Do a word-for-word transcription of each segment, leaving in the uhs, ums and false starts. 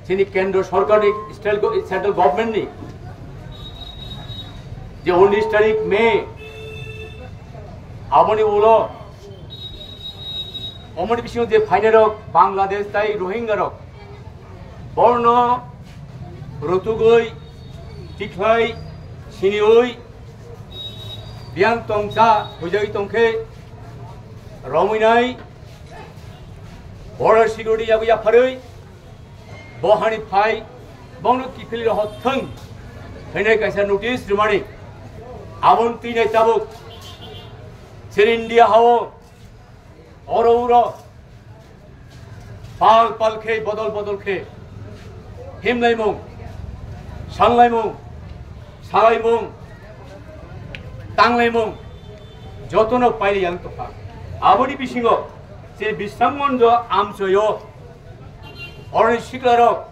Chini kendro sorkar ni, state go-, central government ni je unis tarik May, aboni ulo omoni bisingo je phainai rok Bangladesh tai Rohingya rok, borno rutugwi, tikhlai, siniwi, biyang tongsa, hujai tongkhe, romwi nai, border security yago yapharwi, bo hani phai, bongno kiphilwi rohor thwng, hwnwi kaisa notice rwmani, aboni twi nai tabuk, sir India hao, oro uro, pal pal khe, bodol bodol khe, himlaimung, sanglaimung, salaimung, tanglaimung, jotono paili yang tongkha. Aboni bisingo, se Bisramganjo amchoyo, oroni siklarok,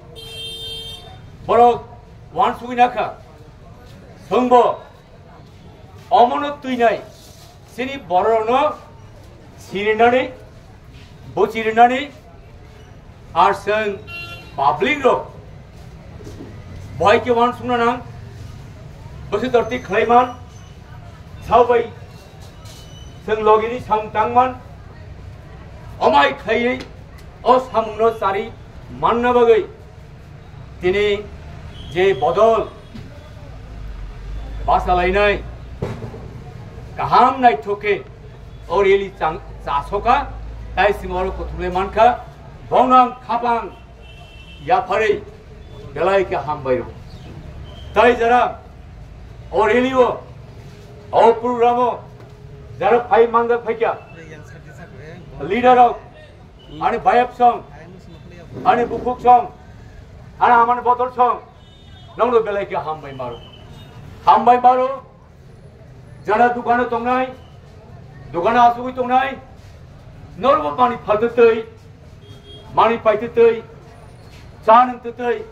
borok wansugwi nakha, thwngbo, omono twinai, chini bororokno sirinani, buchirinani, ar chwng public rok bai khe wansukna nang, bwswk torti khlaiman, sao bai chwng logini samung tangman, omai khlaiwi o samungno chari manna bagwi tini je bodol basa lainai kaham naithok khe o rally chang-, chasoka, tai simi oro kuthumlai mankha, bono ang khapang yapharwi belai khe hambai rw. Tai jara o rally o, o program o jara phai manjak phaikha, leader rok, ani bayap song, ani bukhuk song, ani amani bodol song, nongno belai khe hambai maro. Hambai maro, jara dukano tongnai, dukano asugwi tongnai, norbo mani phaltwtwi, mani paitwtwi, cha nungtwtwi,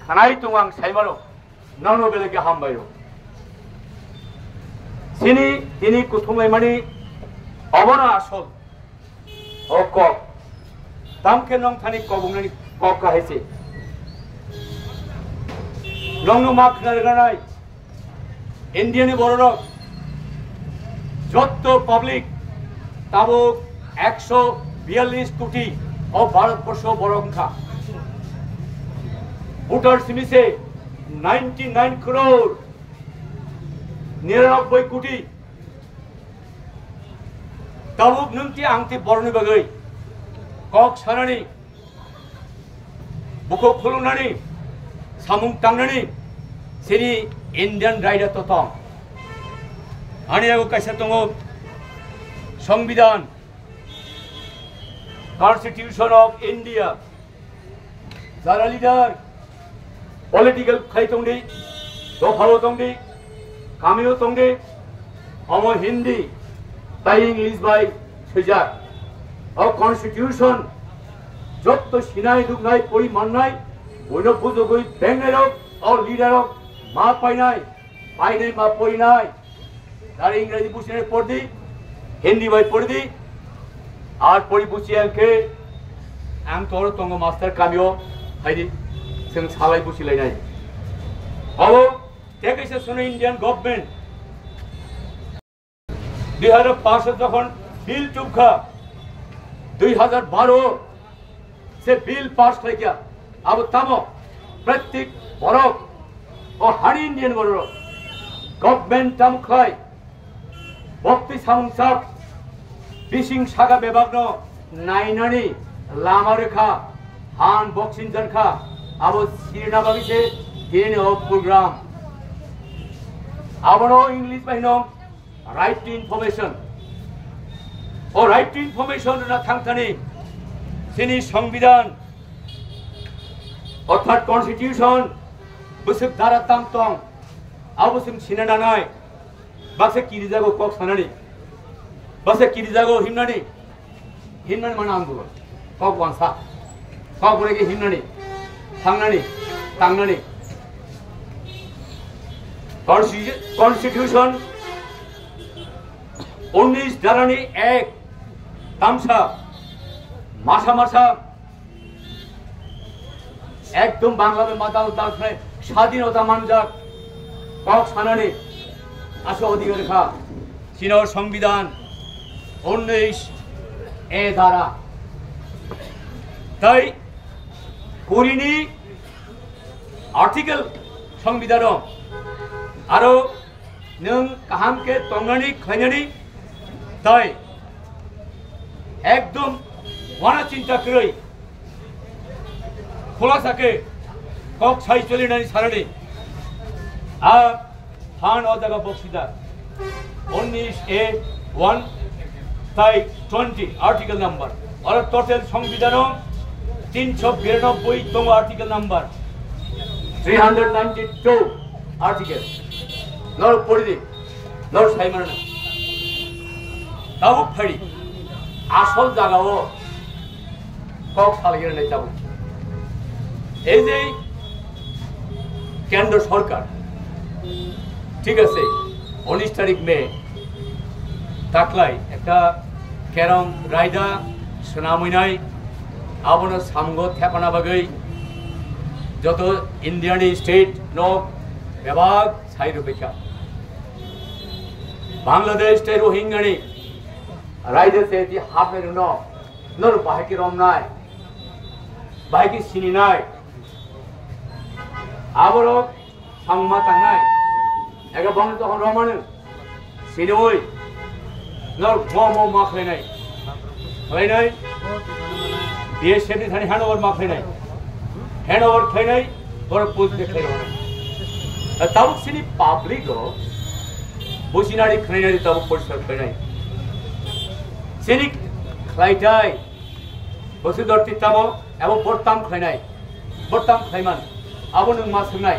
khanai tongo ang saimano, nongno belai khe hambai rw. Chini tini kuthumlaimani obono asol. O kok. Tamkhe nong thani kobongnani kok kahai se. Nongno ma khna rwnai. India ni bororok jotto public tabuk ekso biyallis koti o Bharat borsho borok wngkha. Voter simi se ninety nine crore niranobboi koti. Tabuk nwng ti ang ti borokni bagwi kok sanani, bukhuk khulumnani, samung tangnani chini Indian raida to tong. Ani yago kaisa tongo Songbidan, Constitution of India. Jara leader, political khai tongdi, dophao tongdi, kamio tongdi, omo Hindi, tai English bai swijak. O constitution, jotto sinai duknai pori mannai, boino bujogoi bengnai rok, o leader rok ma painai, painai ma porinai. Tare Ingreji businai pordi, Hindi bai pordi, ar pori busi ang khe, ang toro tongo master kamio, haidi, chwng salai busi lainai. Abo, tei kaisa sono Indian government, dui hazar paanch jokhon bill tubkha, dui hazar baro, se bill pass khlaikha, abo tamo pratik borok, o hani Indian borok, government tamo khlai, bokti samung sak, bising saka bebakno nainani lama rwkha, han boxing jankha, abo sirna bagwi se tini o program. Abono English bai hino right to information. O right to information rwna thangthani chini Songbidan orthat constitution bwswk dara tam tong, abo chwng sina nanai. Baksa kirijago kok sanani, baksa kirijago himnani, himnani mana ang bugo. Kok wansa. Kok bore ke himnani, thangnani, tangnani. Constitu-, constitution unis darani ek tamsa masa masa একদম বাংলাদেশ মাতাল তার স্বাধীনতা মানজাক কক্স হানানি আসে অধিকার খা। চীনর সংবিধান উনিশ এ ধারা। তাই কুড়িনি আর্টিকেল সংবিধানও আরো nwng kaham khe tongnani khlainani tai ekdom wana chinta kwrwi khulasa khe kok sai cholinani sarani a phan o jaga boksida unis A one tai twenty article number oro total songbidhano tinsho biranobboi tongo article number three hundred ninety two article nor pori di nor sai mano na tabuk phari asol jaga o kok salai nai tabuk ei je kendro sorkar thik ase unis tarik May taklai ekta kerong raida swnamwi nai abono samungo thepana bagwi joto India ni state no bebak sai rwbaikha. Bangladesh tei Rohingya ni raida se di hapnai rwno nor bahai ki romnai bahai ki sininai aborok Sangma tangnai. Ega bong tokon romano. Sinoi. Nor mo mo ma khlainai. Khlainai. B S F ni thani handover ma khlainai. Handover khlainai. Bor put de khlainai. Tabuk sini public o. Businari khlainai tabuk porisar khlainai. Sini khlaitai. Bosudor titamo abo bortam khlainai, bortam khlaiman abo nwng ma swngnai.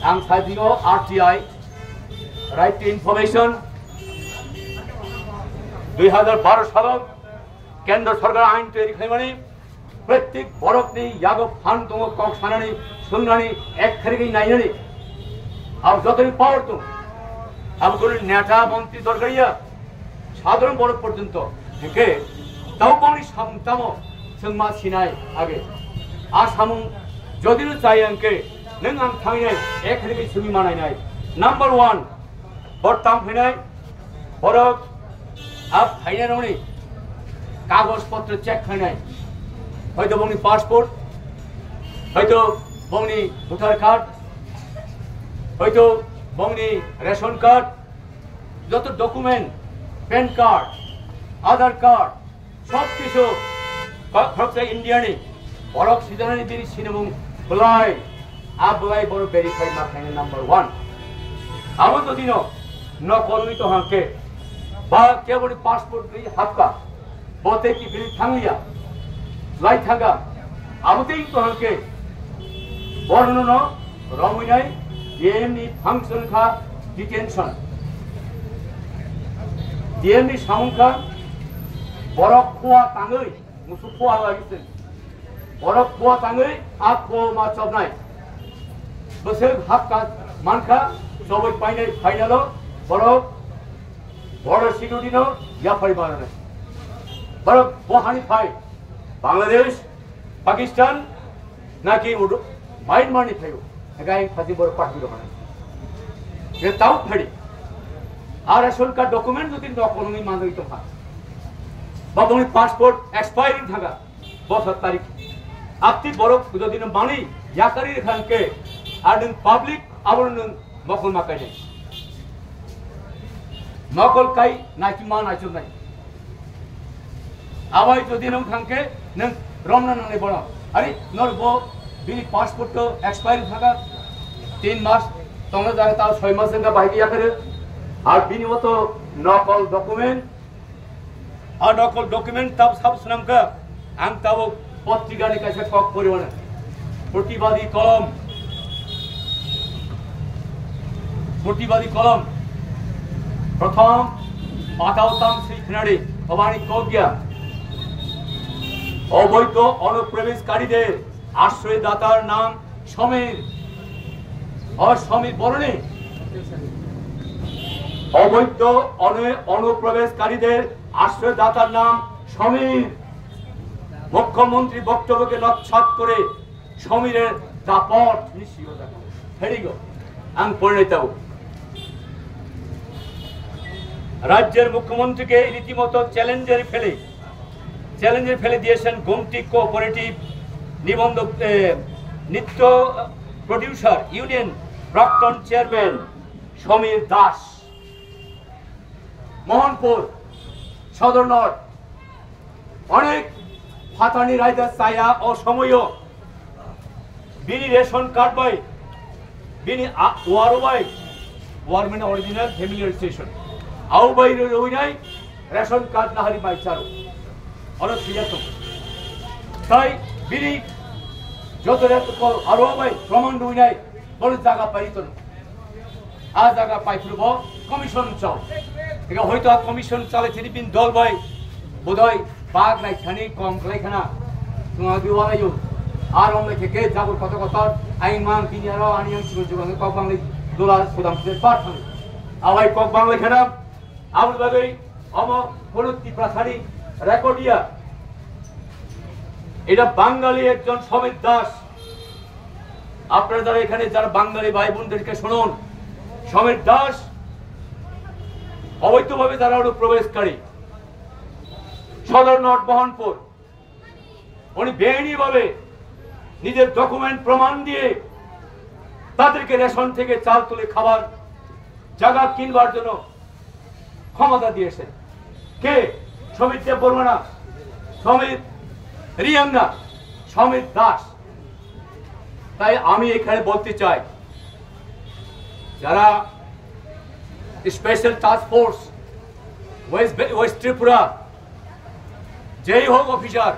Ang sajio R T I, Right to Information, dui hazar baro salo kendro sorkar ain toiri khlaimani, prottek borokni yago phan tongo kok sanani, swngnani, ek kharigwi nainani. Abo jotoni power tong, abo kono neta montri dorkar ya. Sadharon borok porjonto hingke tau bongni samung tamo chwng ma sinai age. A samung jodi no chaya hingke nwng ang thangnai ek rikni simi manai nai. Number one, bor tam phainai borok a phainai rokni kagoj potro check khainai. Hoito bongni passport, hoito bongni voter card, hoito bongni ration card, joto document, pan card, Aadhaar card, sob kisu kok khoroksa India ni borok sijanani bini sinimung belai, a belai borok verify ma khaina number one. Abo jodi no nokol ni to hangke ba keboni passport ni hapka, bo tei kiphilwi thangliya, lai thangkha. Abo tei wngkha hwnkhe borokno no romwi nai D M ni function kha detention. D M ni samung kha borok khua tangwi, musuk khua lagi se. Borok khua tangwi a khua ma chobnai. Bwswk hapka mankha, chobwi painai final o borok border security no yaphai mananai. Borok bo hani phai Bangladesh, Pakistan, naki udu Myanmar ni phaio. Egai phaji borok patwi rok hanai. Je tau phadi. A ration card document jodi nokol ni manwi tongkha. Ba boni passport expiring thanga. Bosor tarik. Abti borok jodi no mani yakari khan ke adung public abor nung mokol ma kainai. Mokol kai naiki ma naichuk nai. Abai jodi nung thangke nung romna nangnai bono. Ari nor bo bini passport to expire thaka tin mas tongna jaga ta soi mas wngkha bahai yakare. Ar bini oto nokol document A nokol document tab sab swnamkha, ang tabuk potrika ni kaisa kok poriwana. Protibadi kolom, protibadi kolom. Prothom, patao tam sri khnari, obani kokya. Oboidho onuprobeshkari de আশ্রয়দাতার নাম সমীর। ও সমীর বরণী। অবৈধ অনে-, অনুপ্রবেশকারীদের আশ্রয়দাতার নাম সমীর। মুখ্যমন্ত্রী বক্তব্যকে নস্যাৎ করে সমীরের দাপট নিশ্চয় দেখো। হেরিগো, আং পরিণত। রাজ্যের মুখ্যমন্ত্রীকে রীতিমতো চ্যালেঞ্জের ফেলে, চ্যালেঞ্জের ফেলে দিয়েছেন গোমতী কোঅপারেটিভ নিবন্ধ, এ, নৃত্য প্রডিউসার ইউনিয়ন প্রাক্তন চেয়ারম্যান সমীর দাস। মোহনপুর সদর নট অনেক ফাতানি রাইডার ছায়া ও সময়ও bini ration card bai, bini a-, waro bai, war mane original family registration. Au bai roi roi nai ration card nahari mai charo. Oro siya to. Tai bini joto ration card aro bai proman roi nai, bol jaga pai to. A jaga paiphurubo commission chao. Ega hoito a commission chale thini bin dol bai bodoi bag nai thani kom khlai khana. Tunga di wala yo. Ar ong le ke jabur koto koto ai mang bini aro ani yang sigo jugo kok bang le dola sudam se par thang. Awai kok bang le khana. Abul bagai omo kono Tiprasani record ya. Eda Bangali ekjon Somir Das. আপনারা যারা এখানে যারা বাঙালি ভাই বোনদেরকে শুনুন, সমীর দাস অবৈধভাবে তারা অনুপ্রবেশকারী। সদর নট মোহনপুর, উনি বেআইনিভাবে নিজের ডকুমেন্ট প্রমাণ দিয়ে তাদেরকে রেশন থেকে চাল তুলে খাবার জায়গা কিনবার জন্য ক্ষমতা দিয়েছেন। কে? সমীর দেব বর্মা না, সমীর রিয়াং না, সমীর দাস। তাই আমি এখানে বলতে চাই, যারা স্পেশাল টাস্ক ফোর্স ওয়েস্ট বে-, ওয়েস্ট ত্রিপুরা, যেই হোক officer,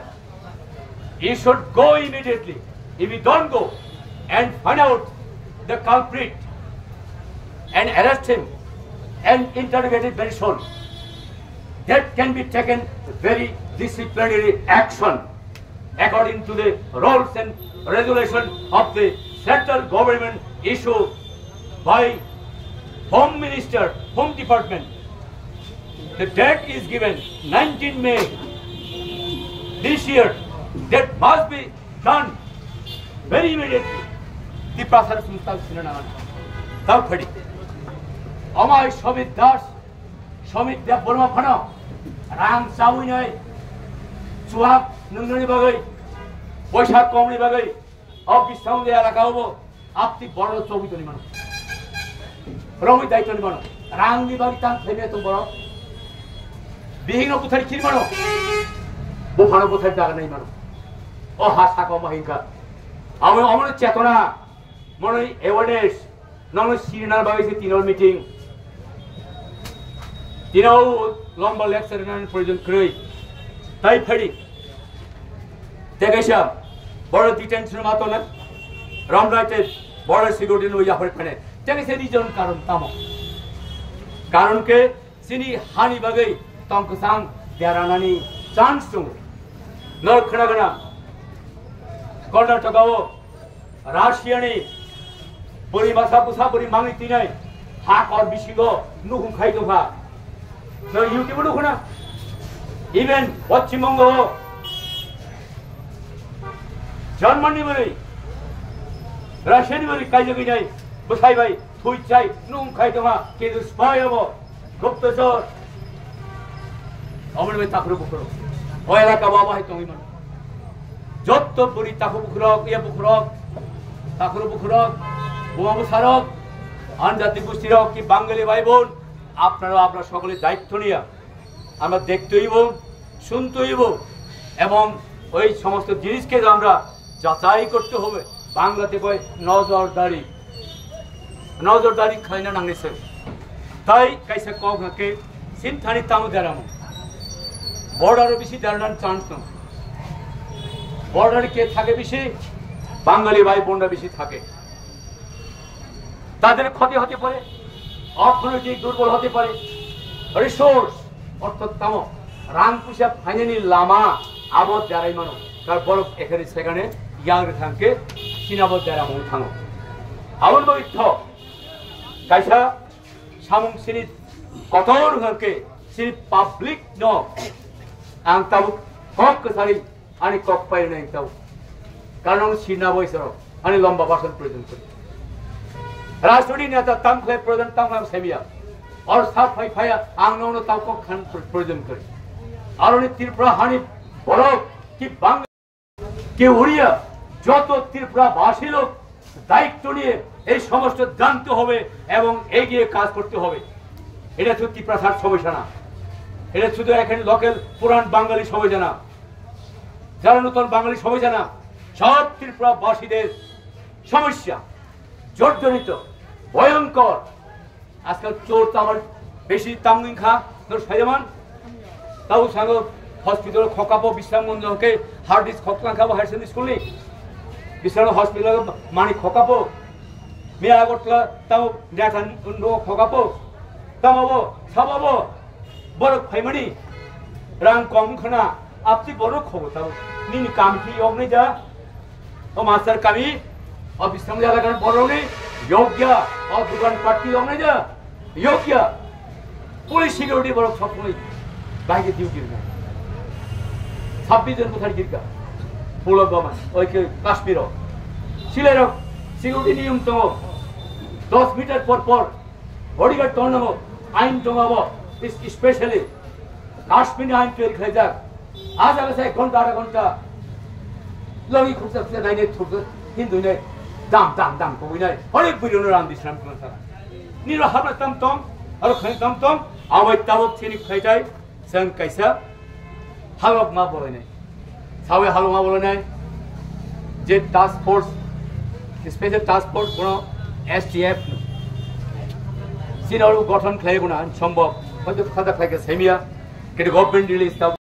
he should go immediately. If you don't go and find out the culprit and arrest him and interrogate him very soon, that can be taken very disciplinary action according to the rules and regulation of the central government issued by Home Minister, Home Department. The date is given, nineteenth May this year. That must be done very immediately. Tiprasa sumtal sinana. Tau khadi. Amai Somir Das, Somir Debbarma phano rang chawi nai, chuak nungnani bagwi, poisa komni bagwi, o bisong de elaka obo. Apti boro chogwi toni mano. Romwi dai toni mano. Rang ni bagi tang thai me tong boro. Bihing no buthari kiri mano. Buphano buthari daga nai mano. O ha saka ma hinka. Amo, amo chetona. Mano awareness. Nono sirina bagi se tinol meeting. Tino lomba lecture nan proyojon kroi. Tai phadi. Tekaisa boro detention ma tona. Rom raite boro security no ya phadi phane. Tekaisa reason karon tamo. Karon ke sini hani bagai tong kesang diaranani chance tung. Nor khana khana. Karnataka o Russia ni bwrwi masa bwsa bwrwi mangwi twinai ha kor bisingo nukhung khai tongkha. No YouTube nukhuna. Even Paschim Bongo o Germany bwrwi, Russia ni bwrwi kaijagwi nai bwsai bai thwi chai nukhung khai tongkha. Kintu spy abo Guptachor. Omo ni bai takhro bukhro. O elaka o abo hai tongwi mano. Jotto bwrwi takhro bukhro, iya bukhro, takhro bukhro, buma bwsarok, anjati gustirok ki Bangali bhai bon, apnara apnar sokole daitto niya amra dekhte hoibo, shunte hoibo, ebong oi somosto jiniske amra jachai korte hobe. Banglate koi nojordari. Nojordari khlaina nangni se. Tai kaisa kok hake sinthani tamo deramo. Border o bisi dernan chance no. Border ke thake bisi Bangali bhai bonra bisi thake. তাদের ক্ষতি হতে পারে, অর্থনৈতিক দুর্বল হতে পারে, রিসোর্স অর্থাৎ তামো রাং পয়সা ফাইনানি লামা আবো দেরাই মানো, তার বরফ এখানে সেখানে ইয়াং রে থাককে চিনাবো দেরা মন থানো। আবুল বৈঠক Kaisa samung sini kotor hwnkhe sini public no ang tabuk kok kwsari ani kok painai tabuk. Karon sina boisoro Ani lomba bason proyojon kori. Rajniti neta tamkhlai proyojon tamkhlai semia. Or sat phai phaya ang nono tau kok khan proyojon kori. Aroni Tripura hani borok ki bang ki uria joto Tripura basi lok dayitto niye ei somosto janto hobe ebong egiye kaj korto hobe. Eta shudu Tripura sar somossa na. Eta shudu ekhen local puran Bangali somossa na. Jara nuton Bangali somossa na. Sob Tripura basi der somossa. Jorjorito, bhoyonkor. Ajkal chor tamar besi tamwing kha, nor saiman. Tau sango hospital khokapo bisram gonjo ke hard disk khoklang kha bo higher secondary school ni. Bisram hospital mani khokapo. Miya Agartala tau Nathan no khokapo. Tamo bo, sabo bo. Borok phaimani rang kom khna apti borok khobo tabo. Nini kam ki yok nai ja. O master kami, o bisram jaga kan borok ni yok ya. O dukan party yok nai ja. Yok ya. Police security borok sok nai. Bai ke diu girna. Sabbi jon buthar girga. Pulo goma. Oi ke Kashmir o. Silero security niyom to. Dos meter por por bodyguard tongo, ain tongo abo, is-, specially Kashmir ni ain tiyari khlaijak. A jaga se ek ghonta, adha ghonta logi khuksa khuksa nainai, thuksa hinduinai, dam dam dam kubuinai. Hore bwrwino ram bisram khna sara. Niro habla tam tong, aro khani tam tong, abai tabuk chini khlaitai. Chwng kaisa halok ma bolai nai. Sawi halok ma bolai nai. Je task force, special task force bono S T F sino gothon khlai bono ang sombok. Hoito khada khlai khe semia. Kete government release ta